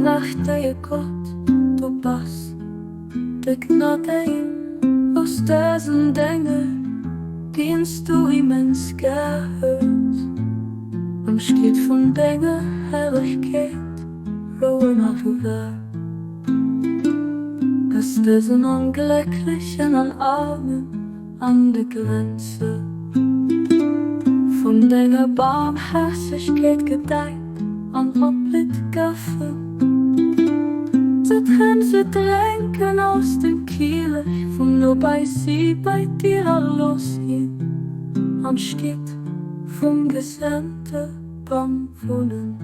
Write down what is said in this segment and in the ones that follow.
mächtege Gott du bass, de Gnadéin aus dësen Dénger, deen s du immens gär hues, am Stied vun denger Herrlechkeet rouen a bewahr, dass dësen Onglécklechen an Aarmen an de Grenze vun denger Barmhäerzegkeet gedäit an oplitt goufen. Ze trëm se drénken aus dem Kielech vum no bei si bei dir a looss hien an d'Stied vum gesente Bam wunnen.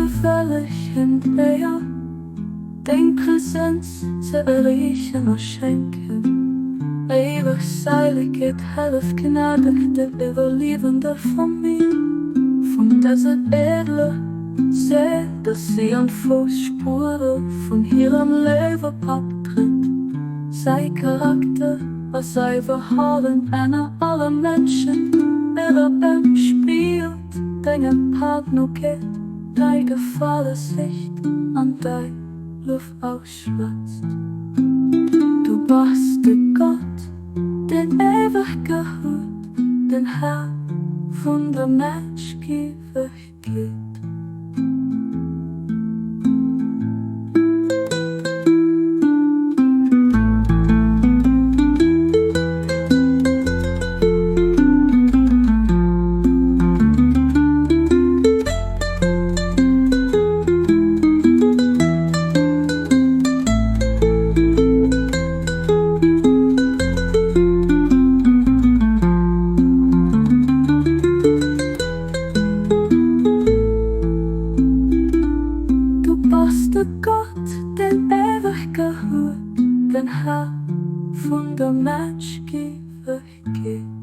Bewëllegen d'Éier, deng Presenz ze erreechen a schenken éiweg Seilegkeet. Hëllef gnädeg der iwwerliewender Famill vun dëser edler Séil, dass si an d'Fousspuere vun hirem léiwe Papp trëtt. Säi Charakter a säi Verhalen enner alle Mënschen erëmspigelt dengem Partnokeet, däi Gefale sicht an däi Luef ausschwätzt. Du bass de Gott, deen éiweg gehuet, den Här vun der Menschgiewegkeet. Du bass de Gott, deen éiweg gehuet, den Här vun der Menschgiewegkeet.